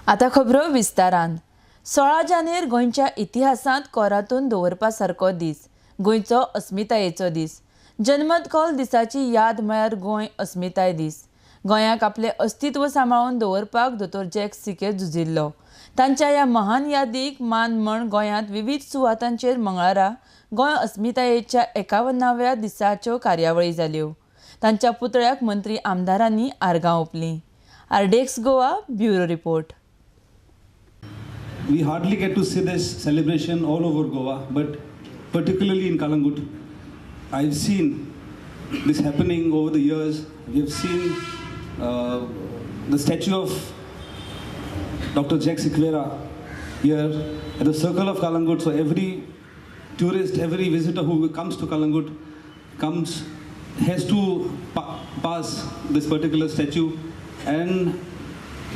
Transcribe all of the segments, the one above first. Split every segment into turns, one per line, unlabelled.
आतां खबरो विस्तारान. 16 जानेर गोंयच्या इतिहासांत कोरातून दवरपा सारको दीस, गोंयचो अस्मितायेचो दीस. जनमत कौल दिसाची याद म्हळ्यार गोंय अस्मिताय दीस. गोंयाक आपलें अस्तित्व सांबाळून दवरपाक दोतोर जॅक सिकेर झुजिल्लो. तांच्या ह्या महान यादीक मान म्हण गोंयांत विविध सुवातांचेर मंगळारा गोंय अस्मितायेच्या 51व्या दिसाच्यो कार्यावळी जाल्यो. तांच्या पुतळ्याक मंत्री आमदारांनी आर्गां ओंपलीं. RDX Goa bureau report.
We hardly get to see this celebration all over Goa, but particularly in Calangute. I've seen this happening over the years. We have seen the statue of Dr. Jack Sequeira here at the circle of Calangute. So every tourist, every visitor who comes to Calangute has to pass this particular statue, and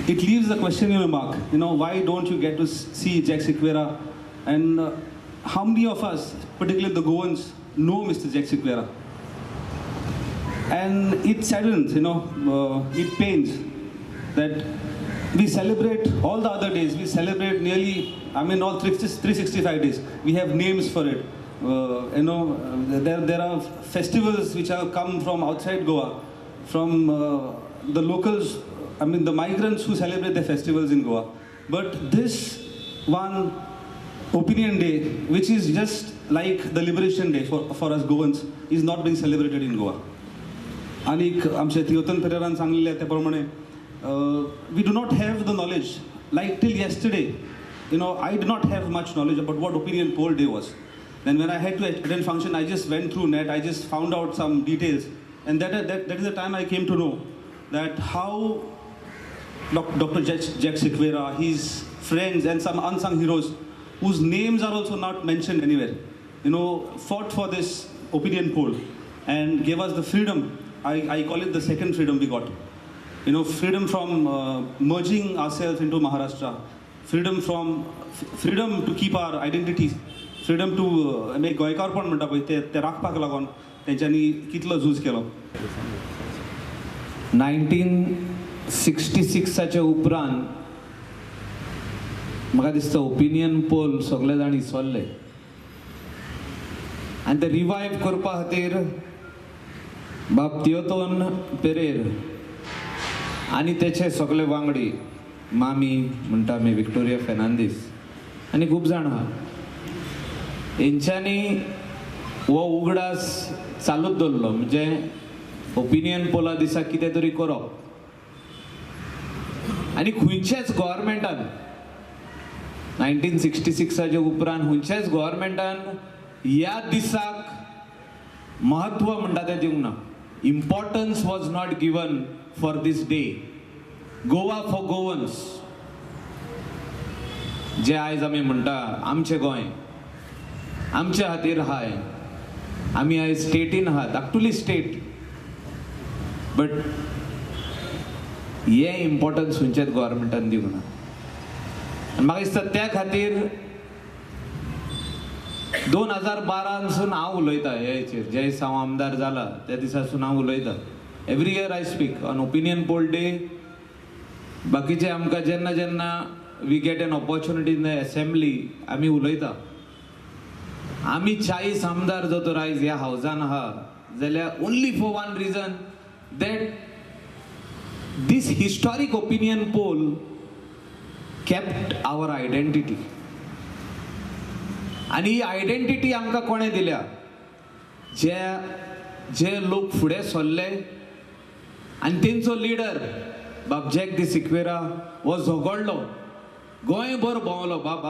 it leaves a question in your mark. You know, why don't you get to see Jack Sequeira? And how many of us, particularly the Goans, know Mr. Jack Sequeira? And it saddens, you know, it pains that we celebrate all the other days. We celebrate nearly, I mean, all 365 days. We have names for it. You know, there are festivals which have come from outside Goa, from the locals, I mean the migrants who celebrate their festivals in Goa. But this one Opinion Day, which is just like the Liberation Day for us Goans, is not being celebrated in Goa. आनीक आमचे थियोतन पेरेरान सांगलेले त्या प्रमाणे, we do not have the knowledge. Like till yesterday, you know, I did not have much knowledge about what Opinion Poll Day was. Then when I had to attend function, I just went through net, I just found out some details. And that is the time I came to know that how Dr. Jack Sequeira, his friends and some unsung heroes whose names are also not mentioned anywhere, you know, fought for this opinion poll and gave us the freedom. I call it the second freedom we got. You know, freedom from merging ourselves into Maharashtra, freedom to keep our identities, freedom to make गोंयकारपण म्हणटा पळय ते राखपाक लागून तेंच्यांनी कितलो झूज केलो.
1966 उपरांत म्हाका दिसता ओपिनियन पोल सगळे जाण इसवल्ले आनी ते रिवायव करपा खातीर बाब तियोतोन पेरेर आनी तेचे सगळे वांगडी, मामी म्हणटा आमी विक्टोरिया फेर्नांदीस आनी खूब जाण आहा, हेंच्यांनी हो उगडास चालूच दवरलो. म्हणजे ओपिनियन पोला दिसा कितें तरी करप आनी खंयच्याच गव्हर्मेंटान 1966 उपरांत खंयच्याच गव्हर्मेंटान ह्या दिसाक म्हत्व म्हणटा तें दिवंक ना. Importance was not given for this day. Goa for Goans, जे आयज आमी म्हणटा आमचें गोंय आमच्या खातीर आहाय, आमी आयज स्टेटीन आहात, धाकटुली स्टेट, बट हें इम्पॉर्टन्स खंयच्याच गव्हर्मेंटान दिवंक ना. आनी म्हाका दिसता त्या खातीर 2012 हांव उलयतां ह्या हेचेर. जे दिसा हांव आमदार जाला त्या दिसासून हांव उलयतां. Every year I speak on opinion poll day. बाकीचे आमकां जेन्ना जेन्ना we get an opportunity in the assembly आमी उलयता. आमी 40 आमदार जो तर आयज ह्या हावजान आहा जाल्यार only for one reason, that this historic opinion poll kept our identity. आनी ही आयडेंटिटी आमकां कोणें दिल्या? जे जे लोक फुडें सरले आनी तेंचो लिडर बाब जॅक दी सिक्वेरा हो झगडलो, गोंयभर भोंवलो. बाब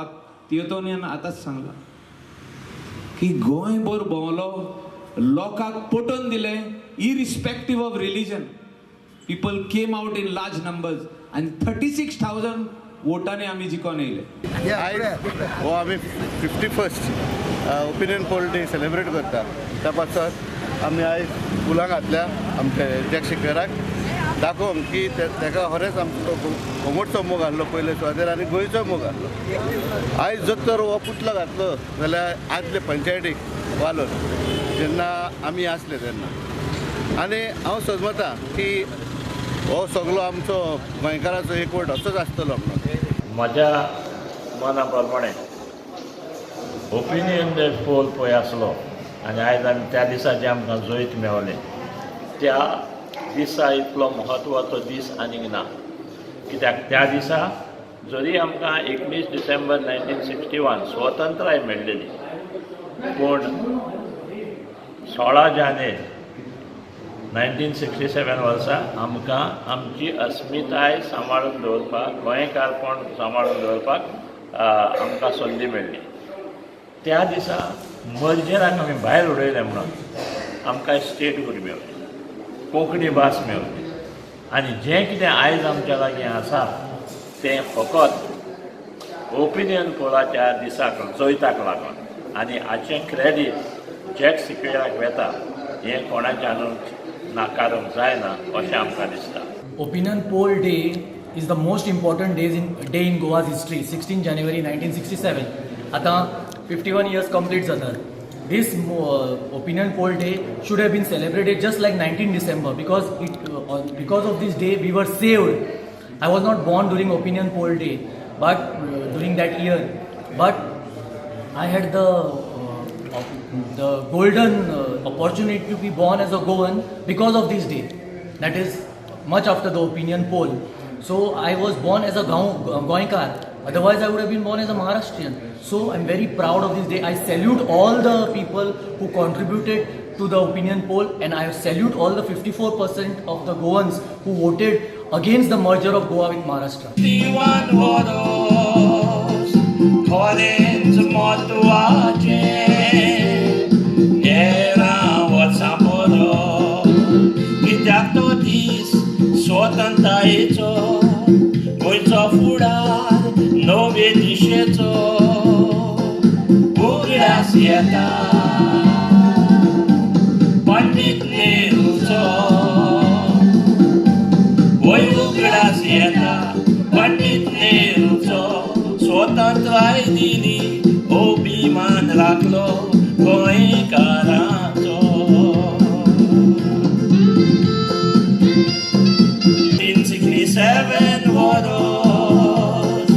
तियोतोनियान आतांच सांगलां की गोंयभर भोंवलो, लोकांक पटोवन दिलें, irrespective of religion people came out in large numbers आनी 36,000 वोटांनी आमी जिखोन येयले.
आयज हो आमी 51st opinion poll day celebrate करता. त्या पासत आमी आयज फुलां घातल्या आमच्या जॅक सिक्वेराक दाखोवंक की ताका खरेंच आमचो कोमटचो मोग आहलो पयले सुवातेर आनी गोंयचो मोग आहलो. आयज जर तर हो पुतळो घातलो जाल्यार आदले पंचायतीक वालोर जेन्ना आमी आसले तेन्ना, आनी हांव समजता की हो सगळो आमचो गोंयकाराचो एकवट असोच आसतलो म्हणून.
म्हज्या मना प्रमाणे ओपिनियन पोल पळय आसलो आनी आयज आमी त्या दिसा जें आमकां जैत मेवलें त्या दिसा इतलो म्हत्वाचो दीस आनीक ना. कित्याक त्या दिसा जरी आमकां 19 डिसेंबर 1961 स्वतंत्राय मेळ्ळेली, पूण 16 जानेर 1967 वर्सा आमकां आमची अस्मिताय सांबाळून दवरपाक, गोंयकारपण सांबाळून दवरपाक आमकां संदी मेळ्ळी. त्या दिसा मर्जराक आमी भायर उडयलें म्हणून आमकां स्टेटहूड मेवली, कोंकणी भास मेवली आनी जें कितें आयज आमच्या लागीं आसा तें फकत ओपिनियन पोलाच्या दिसाक जैताक लागून आनी हाचें क्रेडीट जॅक सिक्वेराक वेता हें कोणाच्यानूच नाकारूंक जायना अशें आमकां दिसता.
Opinion poll day is the most important day in Goa's history. 16 January 1967. आतां 51 years complete जातात. This opinion poll day should have been celebrated just like 19 December because because of this day we were saved. I was not born during opinion poll day, but during that year, but I had the golden opportunity to be born as a Goan because of this day. That is much after the opinion poll. So I was born as a Goenkar. Otherwise I would have been born as a Maharashtrian. So I'm very proud of this day. I salute all the people who contributed to the opinion poll, and I salute all the 54% of the Goans who voted against the merger of Goa with Maharashtra.
स्वतंत्रतायेचो गोंयचो फुडार नवे दिशेचो उगडास येता पंडीत नेहरूचो, वय उगडास येता पंडीत नेहरूचो. स्वतंत्राय दिली अभिमान राखलो गोंयकारांचो. 1967 वरोस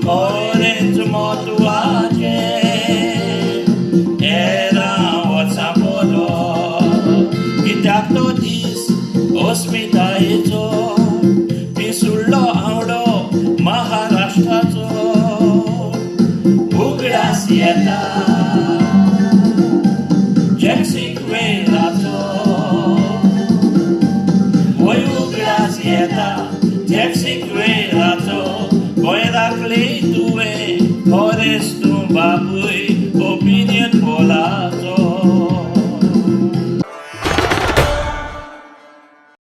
खरेंच म्हत्वाचें हेरां वर्सां परस, कित्याक तो दीस अस्मितायेचो पिसुडलो आवडो महाराष्ट्राचो उगडास येता जॅक सिक्वेराचो, वय उगडास येता जॅक सिक्वेराचो. गोंय राखले तुवें खरेंच तूं बापूय.